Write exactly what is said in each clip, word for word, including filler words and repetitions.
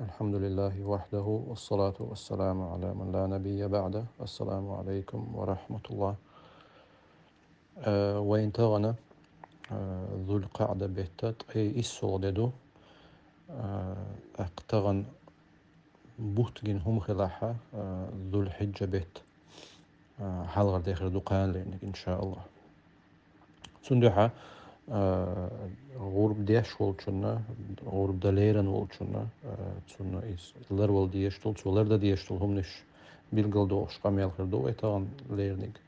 الحمد لله وحده والصلاة والسلام على من لا نبي بعده. السلام عليكم ورحمة الله. Э, вайн тагана, э, Зуль-Къаъда бетта ткъе иссалгӀа де ду. Э, тӀаккха тагана бутт гина хӀума хилахьа, э, Зуль-Хьиджа бетта, э, хьалхара де хир ду кхана лерниг, иншааллахӀ. Цундухьа, э, гӀурба деш волчунна, гӀурба дан лерина волчунна, э, цунна из ларвала дезаш дола, цо лардан дезаш дола хӀуманаш билгалдоахаш къамаьл хир ду вай тагана лерниг.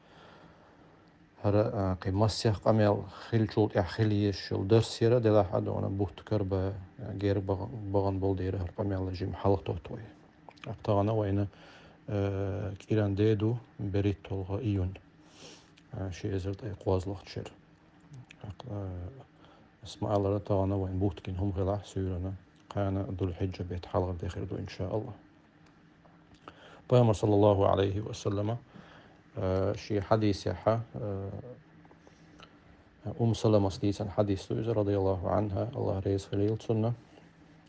ХӀара, а, кхы массехк къамаьл хилчул тӀехьа хила езаш йола дарс яр, делахь а дона бутт карабан, а, герга бахана, бахана бола дера хӀара къамаьл жима хьалха тотт вай. ТӀаккха тагана вайна, а, кӀиранди ду, берхӀитталгӀа июнь, а, ши эзар ткъе кхозлагӀча шера. ТӀаккха, а, аз ма аллара, тагана вайн бутт гина хӀума хилахь суьйранна, кхана Зуль-Хьиджа бетта хьалхара де хир ду, иншааллахӀ. Пайхамара, саллаллахӀу Ӏалайхи ва саллама, э, ший хьадисехьа, э, Умму Саламас дийцина хьадис ду иза, радияллахӀу ӀанхӀа, АллахӀ реза хилийла цунна.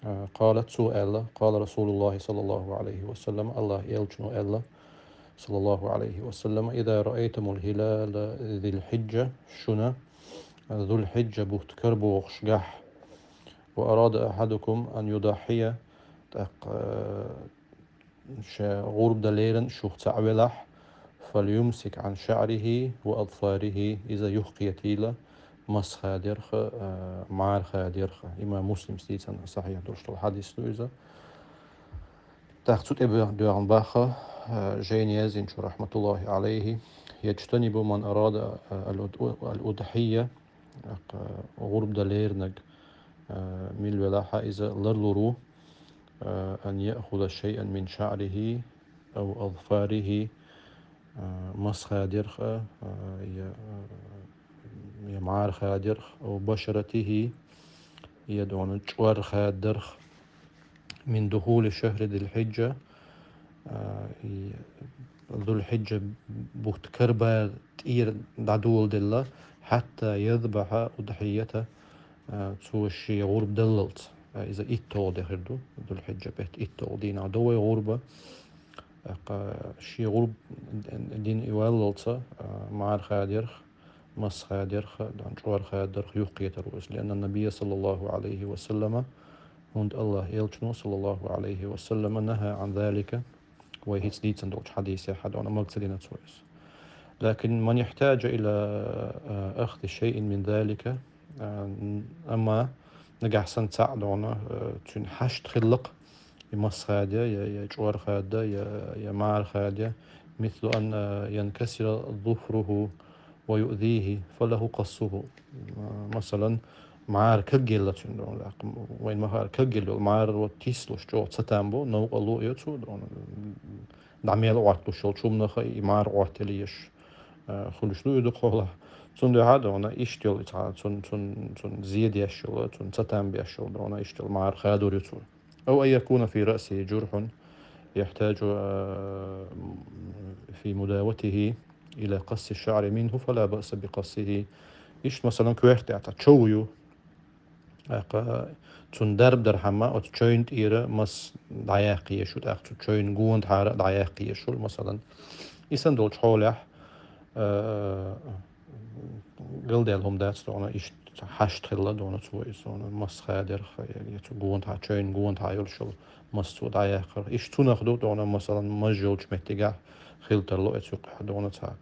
Э, къалат, цо аьлла, къала РасулуллахӀи, саллаллахӀу Ӏалайхи ва саллам, АллахӀ элчано аьлла, саллаллахӀу Ӏалайхи ва саллам: «Иза раайтумул хӀилала Зуль-Хьиджа», шуна Зуль-Хьиджа бутт карабоахаш гахь, «ва арада ахьадукум ан юдаххьия», тӀаккха, э, ша гӀурба дан лерина шух цаӀ велахь, «фальюмсик Ӏан шаӀрихӀи ва азфарихӀи», иза юхакхетийла масса хадерха, а, мӀара хадерха. Имам Муслима дийцина сахьихь долаш дола хьадис ду иза. ТӀаккха цу тӀе бо-, доагӀна баха, а, жайна яздинчо, рахьматуллахӀи Ӏалайхи: «Яжтанибу ман арада, а, ал-уд-, ал-удхьия», тӀаккха гӀурба дан леринарг, а, мила велахьа, иза ларлур ву, а, «ан яъхуза шайъан мин шаӀрихӀи ав азфарихӀи», а, масса хадерха, а, я, а, я мӀара хадерха, «ав башаратихӀи», я дона чӀор хадарх, «мин духули шахӀри Зуль-Хьиджа», а, и Зуль-Хьиджа бутт карабан тӀера дӀадоладелла, «хьатта язбахьа удхьията», а, цо ший гӀурба даллалца. А, иза итталгӀа де хир ду, Зуль-Хьиджа бетта итталгӀа дийнахьа до вай гӀурба. ТӀаккха ший гӀурба дина и валлалца, а, мӀара хадерха, масса хадерха, дона чӀор хадарх юхакхетар ву иза. «Лианна ннабийя, саллаллахӀу Ӏалайхи ва саллама», хӀунда АллахӀ элчано, саллаллахӀу Ӏалайхи ва саллама, «нахӀа Ӏан залика», вай хӀинца дийцина долча хьадисехьа дона мага ца дина цо иза. «Лакин ман ихьтаджа ила, а, ахзи шайъин мин залика», а, амма нагахь санна цаӀ дона, а, цуьнан хьашт хилла-кх, и масса хада, я, я чӀор хада, я, я мӀара хада, «мислу ан, а, янкасира зуфрухӀу ва юъзихӀи, фалахӀу къассухӀу». А, масалан, мӀара кагъелла цуьнан дона, вайна ма-, хӀара кагъелла йола мӀара вот тийсалуш чӀогӀа цатам бу, новкъарло а йо цо дона, дӀа мел Ӏотталуш йолча хӀуманах и мӀара Ӏоттаелла еш, а, хуьлуш ду и дукхахьолахь. Цундухьа дона иштта йола, цхьа цун, цун, цун зе деш йола, цун цатам беш йола дона иштта йола мӀара хадор ю цо. «Ав ан якуна фи раъсихӀи журхӀун яхьтаджу, а, фи мудаватихӀи ила къасси шаӀри минхӀу, фала баъса би къассихӀи». Иштта, масалан, коьрта тӀехь цхьа чов ю. ТӀаккха цунна дарба дархьама, оцу човна тӀера масса дӀаяккха езаш ю, тӀаккха цу човна гонахьара а дӀаяккха езаш ю, масалан. И санна долча хьолехь, а, галдаьлла хӀума дац дона, иштта хьашт хилла дона цо, и сона масса хадерха, я, я цу гонахьа, човна гонахьа йолуш йолу масса цо дӀаяккхар. Иштта цунах ду дона, масалан, маж йолчу меттигехь хила тарло, оцу юккъехь дона цхьа,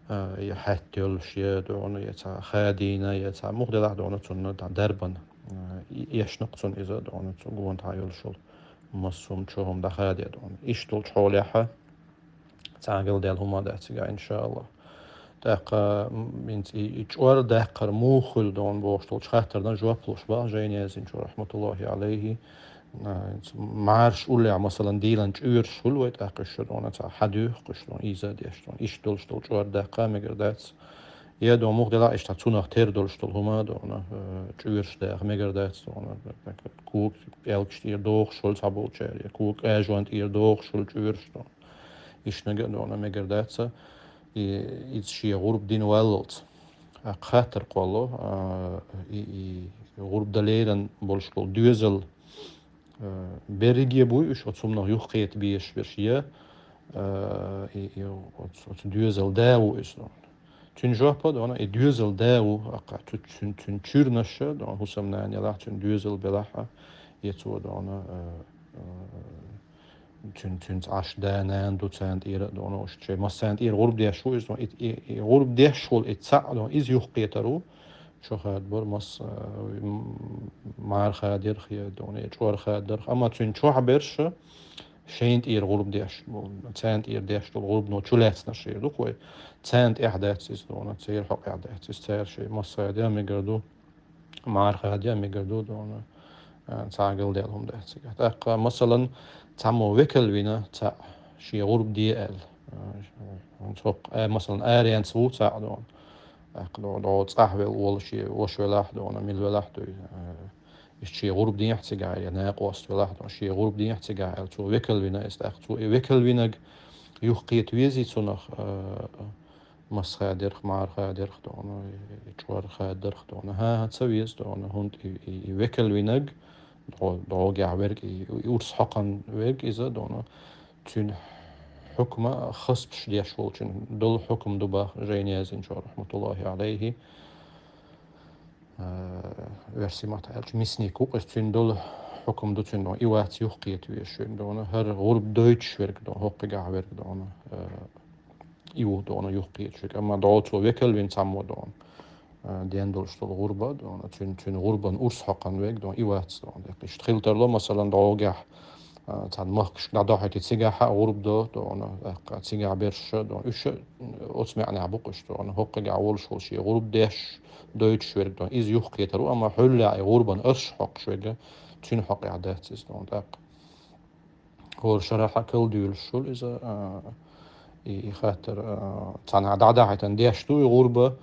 а, я хьаьтта йолуш, я дона, я цхьа хадийна, я цхьа муха делахь дона цунна тӀе дарбан, а, и-, эшна-кх цунна иза дона, цу гонахьа йолуш йолу масса хӀума, чо хӀума дӀахаде дона. Иштта долчу хьолехьа, цхьа галдаьлла хӀума дац цигахь, иншааллахӀ. ТӀаккха, м, хӀинца и, и чӀор даккхар муха хуьлу дона бохуш долчу хаттарна жоп луш баха жайна яздинчо, рахьматуллахӀи Ӏалайхи. А, хӀинца мӀараш уллехь, масалан, дийлан чӀоьраш хуьлу вай, тӀаккха уьш дона цхьа хьадуьйху, уьш дона ийза деш дона. Иштта долуш долу чӀор даккха мегар дац. Я дона муха делахь иштта цунах тера долуш долу хӀума дона, а, чӀоьраш даха мегар дац дона. Кога пӀелгаш тӀера дохуш хуьлу цхьаболчара, я кога къажон тӀера дохуш хуьлу чӀоьраш дона. Иштта нага а дона мегар дац, и, иза шен гӀурба дина валлалц. А, хаттар кхолло, а, и, и гӀурба дан лерина болуш болу доьзал, Берриге буй уьш оцу хӀуманах юхакхета безаш берш, я, э, и, и оцу, оцу доьзалан да ву иза, дона. Цуьнан жоп а, дона, и доьзалан да ву, аккха, цу, цуьнан, цуьнан чуьйранаш а, дона, хӀусамнана елахь, цуьнан доьзал белахь а, я цо, дона, э, э, цуьнан, цуьнца Ӏаш да-нана ду, царна тӀера а, дона, уьш шайн массарна тӀера гӀурба деш ву иза, дона, и, и, и гӀурба деш волу и цхьаъ, дона, иза юхакхетар ву, чо хадабар, масса, э, м-, мара хадарх, я, дона, я чӀор хадарх, амма цуьнан чохь берш а, шайна тӀера гӀурба деш болу, царна тӀера деш долу гӀурбано чулаьцнарш хир ду-кх вай. Царна тӀехь дац иза, дона, церан хьокъехь дац иза, цара шайн масса хадийта мегар ду, мара хадийта мегар ду, дона, а, цхьа а галдаьлла хӀума дац цигахь. ТӀаккха, масалан, цхьаммо векал вина цхьаъ, шен гӀурба де аьлла. А, хӀокху, а, масалан, аренца ву цхьаъ, дона. ТӀаккха, дона, дӀо цӀахь велла волу шен ваша велахь, дона, мила велахь дуй, а, иштта шен гӀурба дехьа цигахь, я накъост велахь, дона, шен гӀурба дехьа цигахь аьлла, цо векал вина иза. ТӀаккха цо и векал винарг юхакхета везий цунах, а, масса хадарх, мара хадарх, дона, и чӀор хадарх, дона? ХӀан-хӀа, ца веза, дона, хӀунда и, и, и векал винарг, дӀо-, дӀогахь верг, и, и урс хьокхун верг иза, дона, цуьнан хьукма хазапаш деш волчун долу хьукма ду, боху жайна яздинчо, рахматуллахи алейхи. Э, оьрсийн маттахь аьлча, мясник ву-кх иза, цуьнан долу хьукма ду цуьнан, дона, и вац юхакхета везаш верг, дона, хӀара гӀурба дойтуш верг, дона, хӀокхуьнгахь верг, дона, э, и ву, дона, юхакхеташ верг. Амма дӀо цо векал вина цхьаммо, дона, э, ден долуш долу гӀурба, дона, цуьнан, цуьнан гӀурбан урс хьокхун верг, дона, и вац, дона. ТӀаккха иштта хила тарло, масалан, дӀогахь, а, цхьана махкашка дӀадохьуьйтий, цигахь а гӀурба до, дона, тӀаккха цигахь берш а, дона, уьш а оцу маьӀнехь бу-кх уьш, дона, хӀокхуьнгахь волуш волу шен гӀурба деш, дойтуш верг, дона, иза юхакхетар ву, амма хьуьллехь и гӀурбан арш хьокхуш верг, цуьнан хьокъехь дац иза, дона, тӀаккха. ХӀора шарахь а кара дуьйлуш хуьлу иза, а, и, и хаттар, а, цхьанхьа дӀадахьийтина деш ду и гӀурба,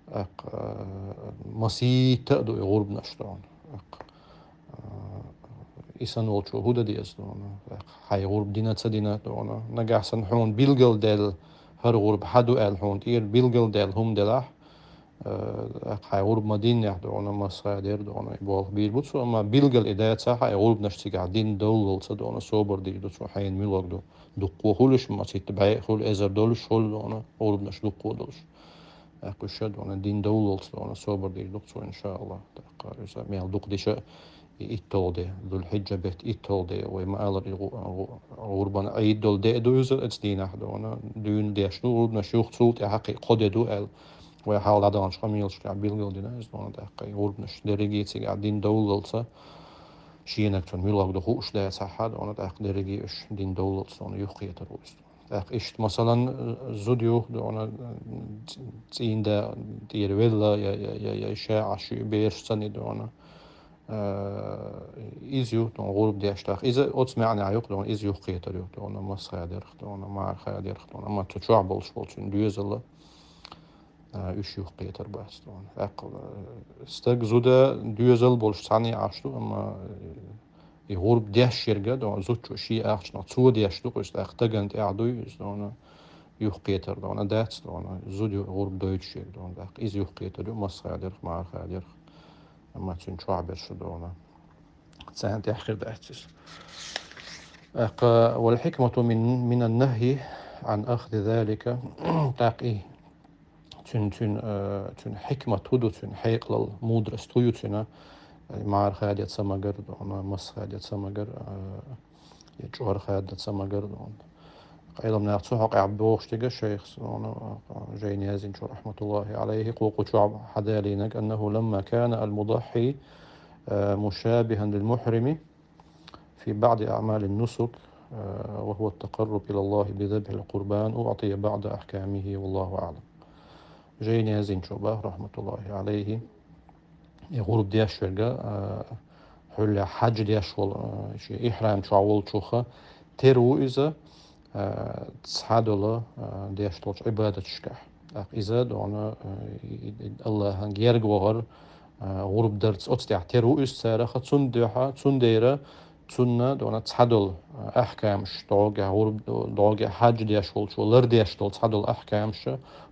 тӀаккха, а, масийтта а ду и гӀурбанаш, дона. ТӀаккха, а, и санна волчо хӀун дан деза, дона? ТӀаккха хьайн гӀурба дина, ца дина, дона, нагахь санна хьуна билгалдаьлла, хӀара гӀурба хьан ду аьлла, хьуна тӀера билгалдаьлла хӀума делахь, э, хьайн гӀурба ма-диннехь, дона, масса хадер, дона, и болх бийр бу цо, амма билггал и дацахь, хьайн гӀурбанаш цигахь дина довллалц, дона, собар дийр ду цо, хьайна муьлхарг ду. Дуккха хуьлуш, масийтта бӀе а хуьлу, эзар долуш хуьлу, дона, гӀурбанаш дуккха долуш. ТӀаккха уьш а, дона, дина довллалц, дона, собар дийр ду цо, иншааллах. ТӀаккха иза мел дукха дийша, и итталгӀа де, Зулхьиджа беттан итталгӀа де, вай ма-аллара, и гӀу-, гӀу-, гӀурбан Ӏийд долу де а ду иза, оцу дийнахь, дона, дуьйна деш ду гӀурбанаш, юха цул тӀаьхьа кхин кхо де ду аьлла, вай хьалха дӀадаханчу къамелашкахь билгалдина иза, дона, тӀаккха и гӀурбанаш дерриге а цигахь дина довллалц, шенаг цунна муьлхарг ду хууш дацахь, дона, тӀаккха дерриге а уьш дина довллалц, дона, юхакхетар ву иза. ТӀаккха иштта, масалан, зуда ю, дона, цӀийнан да тӀера велла, я, я, я, я ша Ӏаш ю, бераш цӀена, дона, э, иза ю, дона, гӀурба деш, тӀаккха иза оцу маьӀнехь ю-кх, дона, иза юхакхетар ю, дона, масса хадерх, дона, мара хадерх, дона, амма цу чохь болуш болу цуьнан доьзал, э, уьш юхакхетар бац, дона. ТӀаккха, э, стаг, зуда, доьзал болуш цхьаьна Ӏаш ду, амма, э, и гӀурба деш ерг, дона, зудчо шен ахчанах цо деш ду-кх иза, тӀаккха стагана тӀехь дуй иза, дона, юхакхетар, дона, дац, дона, зуда ю гӀурба дойтуш ерг, дона, тӀаккха иза юхакхетар ю, масса хадерх, мара хадерх, амма цуьнан чохь берш а, дона, царна тӀехь хир дац иза. ТӀаккха, والحكمة من، من النهي عن أخذ ذلك, тӀаккха и Цуьнан, цуьнан, э, цуьнан хьикмат хӀун ду, цуьнан хьекъалалла, мудрость хӀун ю цуьнан, э, мара хадийта ца магар, дона, масса хадийта ца магар, э, я чӀор хадийта ца магар, дона. Ӏеламнаха цу хьокъехь бохуш дерг шайх, дона, э, жайна яздинчо, рахматуллахи алейхи, кху, кху чохь хьадалийнарг: أنه لما كان المضحي، آه، مشابها للمحرم في بعض أعمال النسك، آه، وهو التقرب إلى الله بذبح القربان، أعطي بعض أحكامه، والله أعلم. Жайна яздинчо боху, рахматуллахи алейхи, и гӀурба деш верг, а, хьуьллехь хьаьж деш волу, а, шен ихьрам чохь волчух тера ву иза, а, цхьадолу, а, деш долчу Ӏибадаташкахь. ТӀаккха иза, дона, а, и, и, и Аллахьан герга вахар, а, гӀурба дарца оцу тӀехь тера ву иза царах, цундела, цундела цунна, дона, цхьадолу, а, ахькамаш, дӀогахь гӀурба, дӀогахь хьаьж деш волчо лардеш долу цхьадолу ахькамаш,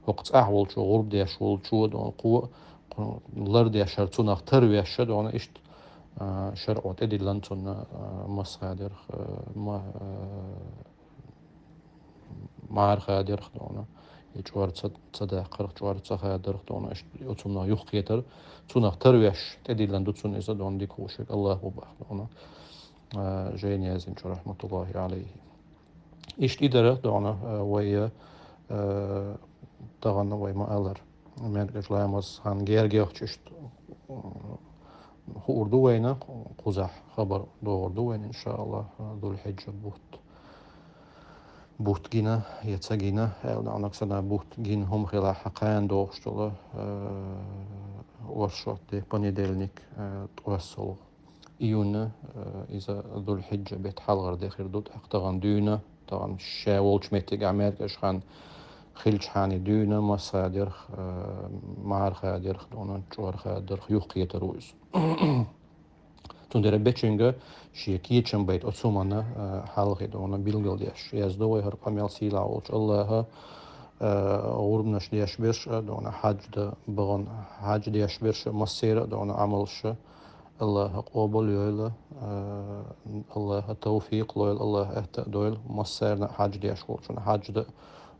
хӀокху цӀахь волчо, гӀурба деш волчо, дона, кхо, кхо лардеш, хӀара цунах тарвеш, дона, иштта а, шарӀо тӀедиллина цунна, а, масса хадерах, а, ма-, а, мара хадерах дона, и чӀор ца, ца даккхарах, чӀор ца хадарах дона, аш-, оцунах юхкхетар, цунах тарвеш тӀедиллина ду цунна иза дона дика хушек Аллах бу бах дона, а, Жейнязин чу рахматуллахи алейхи. Иштта и дара дона, а, вай, а, тагана вай ма алар. Меркаш ламаз хан гергех чишт, а, хурду вайна, кузах хабар догурду вайна, иншаллах, а, Дулхиджа бут. Бут гина, я ца гина, эл дона ксана бут гин хум хила хакан дохштула, а, оршот де понедельник, а, тӀоссол. Июна, э, иза Дулхиджа бет хьалгӀар дехир ду, тӀаккха таган дуьйна, таган ша волчу меттиг Америкаш хан хилча хьани дуьйна, масса дерх, э, марха дерх, дона чӀорха дерх, юхкхетар ву иза. Цундела бечинга шен кечам байт оцу хӀуманна, э, хьалхи дона билгал деш. Яздо вай хӀара къамел сийла волчу Аллаха, э, гӀурбанаш деш берш, э, дона хьаджда бахана хьаджда деш берш, массера а дона Ӏамалша, Аллаха къобал йойла, а, Аллаха тавфикъ лойла, Аллаха атта а дойла, массарна а хьаджда деш волчунна хьаджда,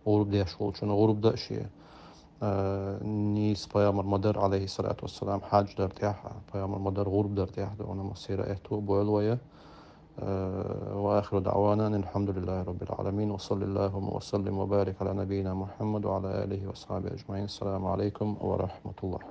гӀурба деш волчунна гӀурба да шен. А, нийса пайхамар ма дар, алейхиссалату вассалам, хьадждар тӀехь, пайхамар ма дар гӀурбдар тӀехь, дона массера а атта а бойла вай. А, ва ахиру даъвана анил хьамдулиллахи раббил Ӏаламин, ва саллаллаху ва саллим ва барик Ӏала набийина Мухьаммад ва Ӏала алихи ва асхьабихи ажмаин. Ассаламу Ӏалайкум ва рахматуллах.